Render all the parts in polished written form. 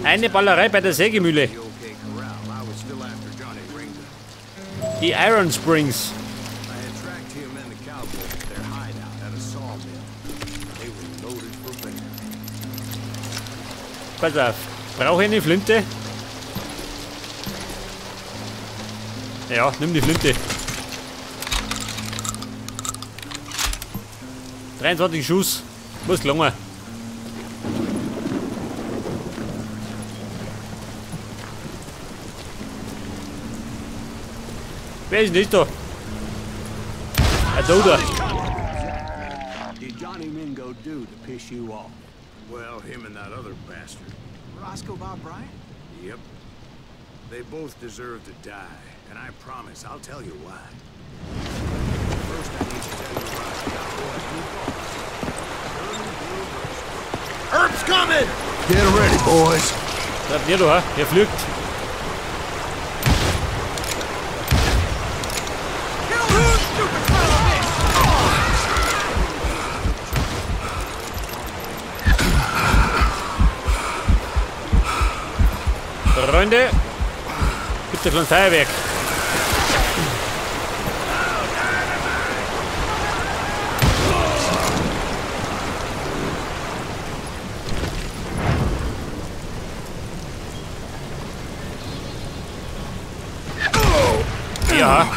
Eine Ballerei bei der Sägemühle. Die Iron Springs. Pass auf. Brauche ich eine Flinte? Ja, nimm die Flinte. 23 Schuss. Muss gelungen. Wer ist denn das da? Ein Toter. Did Johnny Mingo do to piss you off? Well, him and that other bastard. Roscoe Bob Bryant? Yep. They both deserve to die, and I promise I'll tell you why. First, I need to tell you about the cowboy's new boss. Earp's coming! Get ready, boys. Bleib mir da, er fliegt. Freunde, bitte ein Feuerwerk. Ja.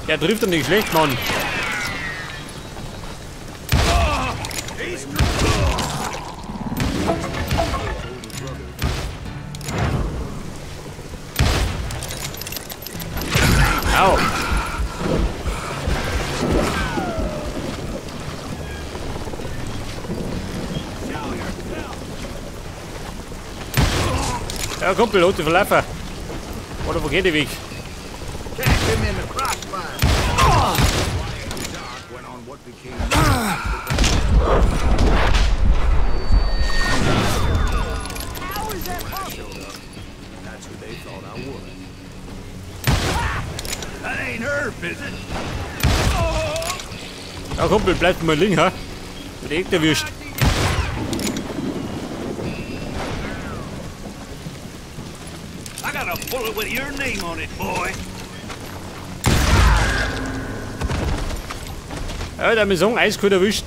Der trifft doch nicht schlecht, Mann. Au. Ja, Kumpel, holt die Verläufer. Oder wo geht der Weg? Ja, Kumpel, bleibt mal liegen, ha? Wird echt erwischt. I got a bullet with your name on it, boy. Ja, der Maison eiskalt erwischt.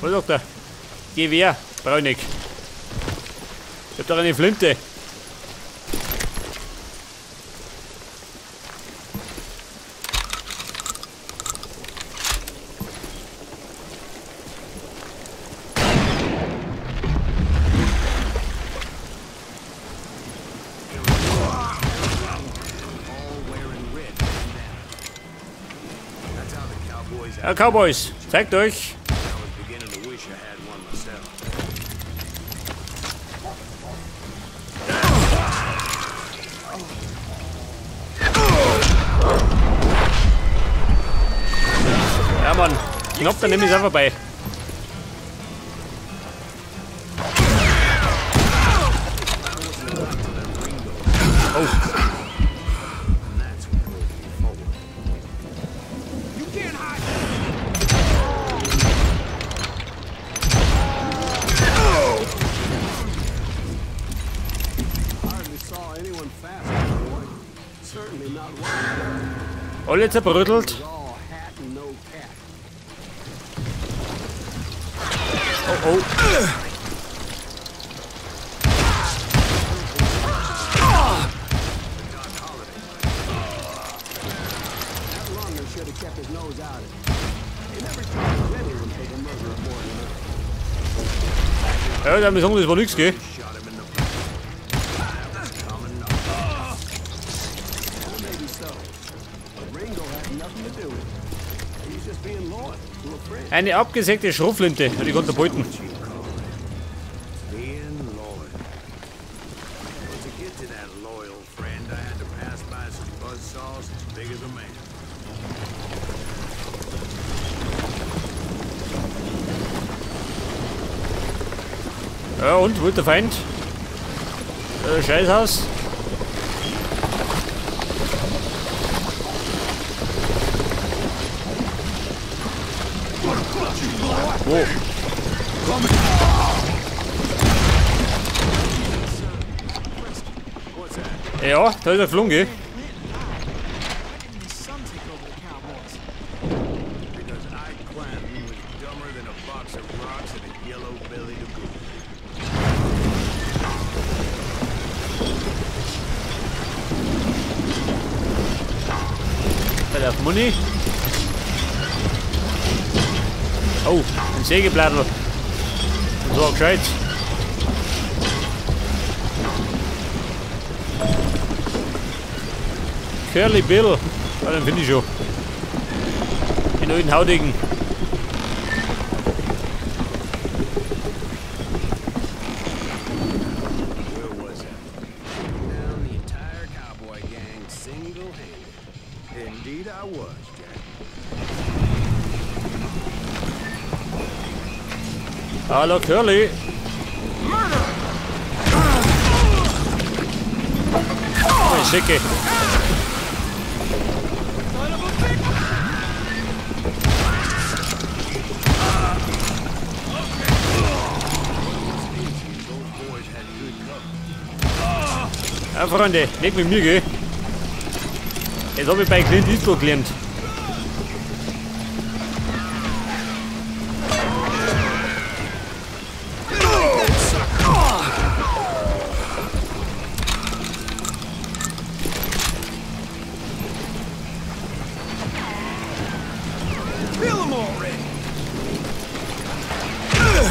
Was sagt er? Gewehr, brauch ich. Ich hab doch eine Flinte. Ja, Cowboys, zeigt euch. Ja, Mann, knapp, dann nehme ich es einfach bei. Oh. Alle zerbrödelt. Oh oh. Ja, da haben wir das war nichts, gell? Eine abgesägte Schrotflinte, die konnte beuten. Ja, und? Wo ist der Feind? Scheißhaus. Wo? Ja, da ist er geflogen, gell? Da Muni. Oh, ein Sägeblattl. Und so gescheit. Curly Bill. Ah, den finde ich schon. Den alten Haudegen. Indeed I was, Jack. Hallo Curly. Murder! Oh, Schicke. Ja, Freunde, nicht mit mir, gell? Jetzt hab ich bei Clint Eastwood gelernt.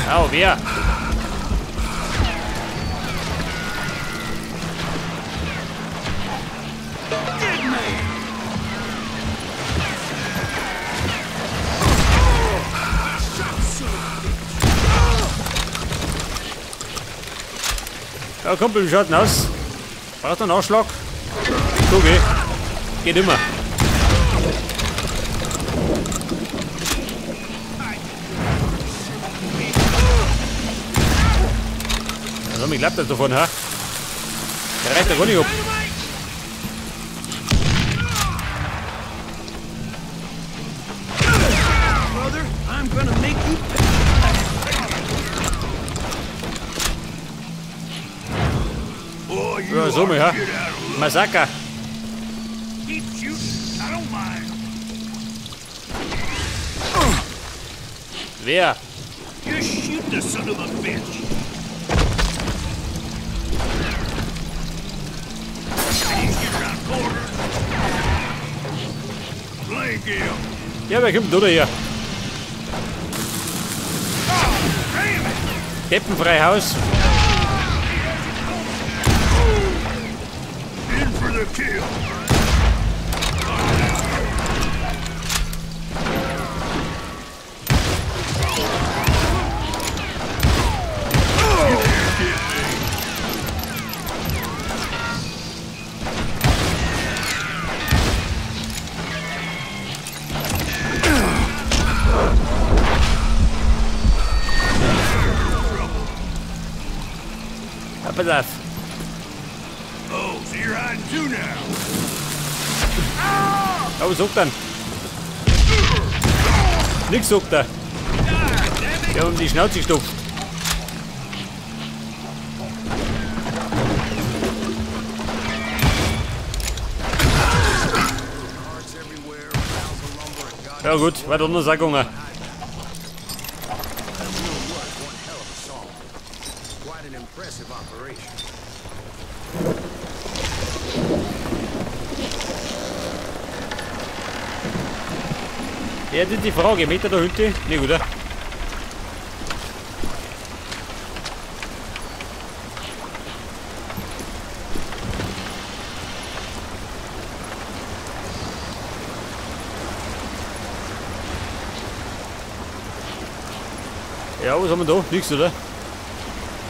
Au, wer? Ja, Kumpel, wie schaut denn aus? Braucht einen Anschlag? Okay. Geht immer. Also, mir klappt das davon, ha? Der reicht da gar nicht ab. Ja, so mal, ja. Massaker. Wer? Just shoot the son of a bitch. Ja, wer kommt da her? Deppenfrei Haus. Kill. Pass auf. Oh, so you're hiding too now. Oh, sagt dann. Nix sagt er. Wir haben die Schnauze gestopft. Ja gut, weiter unter Sackung. Ja, das ist die Frage. Meter da hinten? Nicht, oder? Ja, was haben wir da? Nix, oder?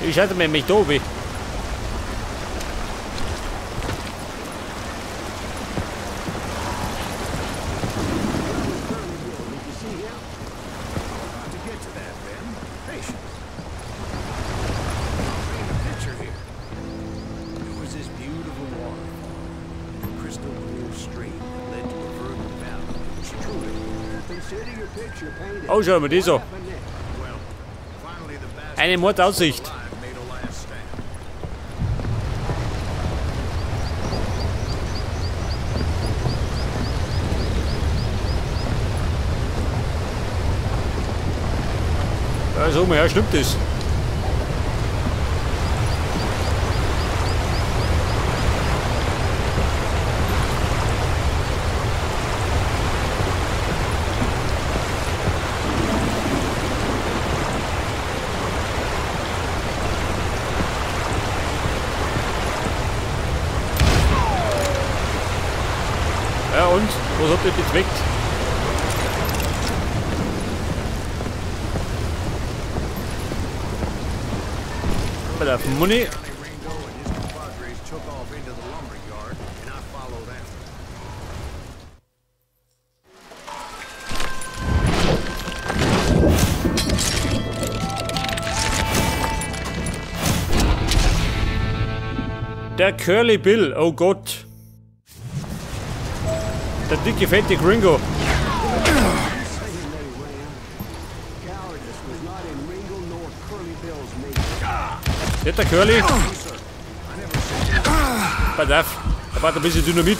Ich schalte mich da oben. Oh, schau mal, die so. Eine Mordaussicht. Ja, so mal her, stimmt das. Ja und? Was habt ihr bezweckt? Bei der Money. Der Curly Bill, oh Gott. Der dicke, fette Gringo. Nicht der Curly? Pass auf, da braucht ein bisschen Dynamit.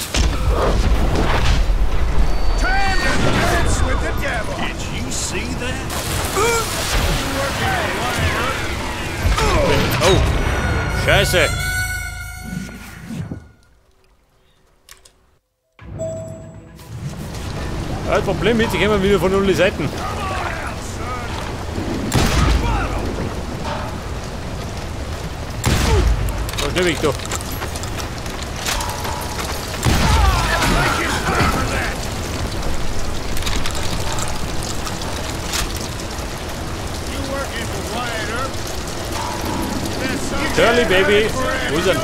Oh, Scheiße. Das Problem ist, ich komme wieder von allen Seiten. So, schnell weg da. Curly Baby, wo ist er?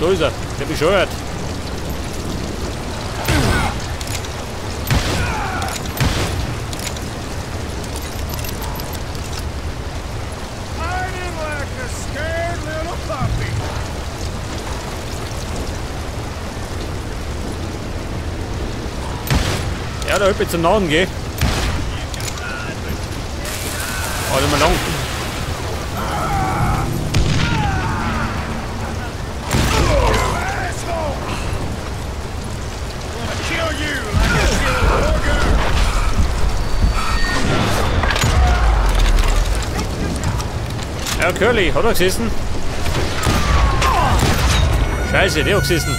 Da ist er, der bescheuert. Ja, da hab ich zum Norden geh. Oh, nicht mehr lang. Ja, Curly, hat er gesessen? Scheiße, der hat gesessen.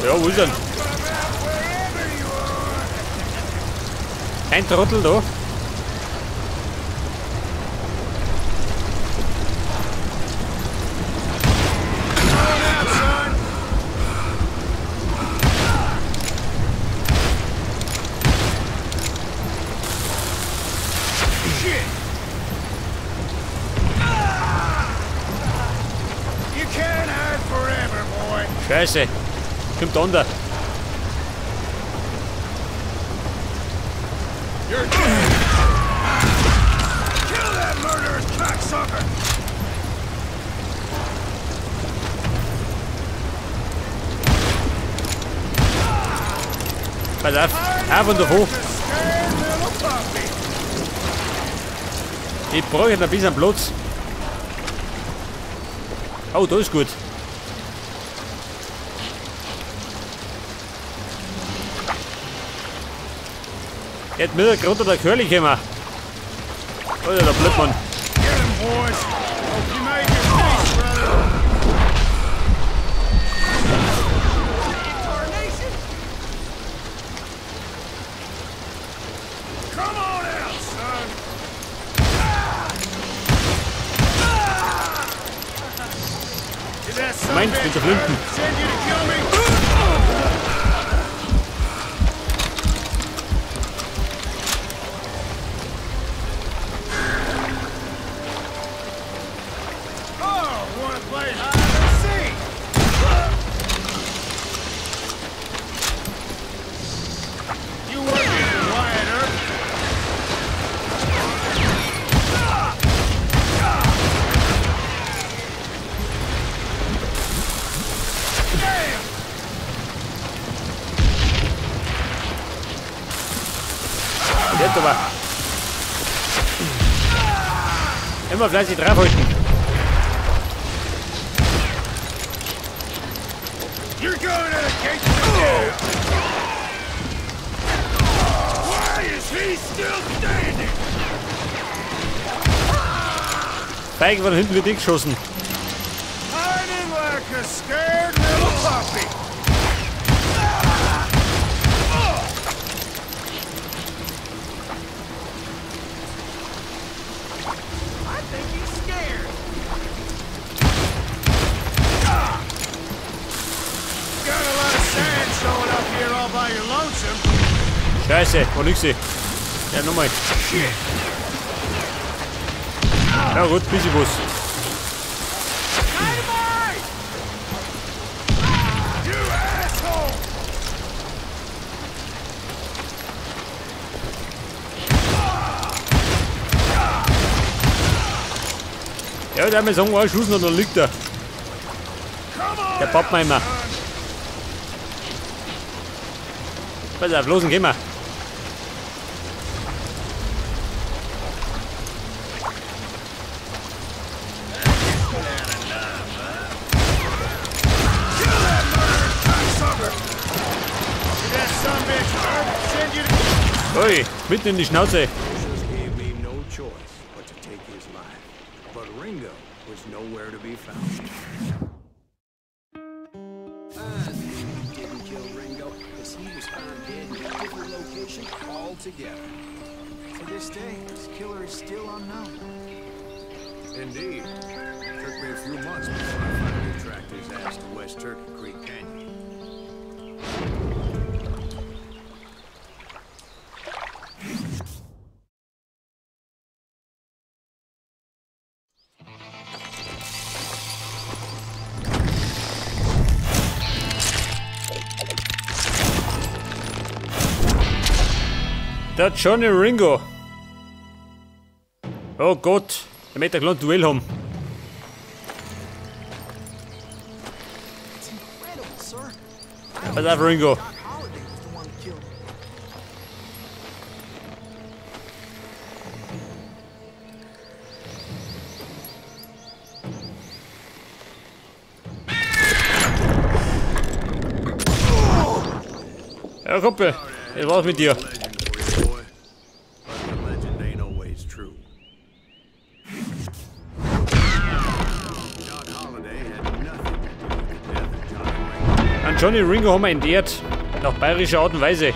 Ja, wo ist er? Ein Trottel da. Scheiße, kommt unter. Pass auf, auf und davor. Ich brauche noch ein bisschen Platz. Oh, da ist gut. Jetzt mir gerade der Curly gekommen. Alter, der Blödmann. Meins mit der Flinten. Jetzt aber. Immer fleißig draufhalten. You're going to the gates of hell. Why is he still standing? Feige von hinten wird geschossen. Hiding like a scared little puppy. I think he's scared. Got a lot of sand showing up here all by your lonesome. Scheiße, wo liegt sie? Ja, nochmal. Shit. Ja gut, bisschen was. You asshole! Ja, der hat mir sagen, ein Schuss und dann liegt er. Der poppt mir immer. Pass auf, los, gehen wir. Ui, mitten in die Schnauze. Gave me no choice but to take his life. But Ringo was nowhere to be found. Didn't kill Ringo because he was found dead in a different location altogether. To this day, his killer is still unknown. Indeed. Took me a few months before I finally tracked his ass to West Turkey Creek Canyon. Der Johnny Ringo. Oh Gott, der möchte ein kleines Duell haben. Pass auf, Ringo. Ja, Kumpel, das war's mit dir. An Johnny Ringo haben wir entehrt, nach bayerischer Art und Weise.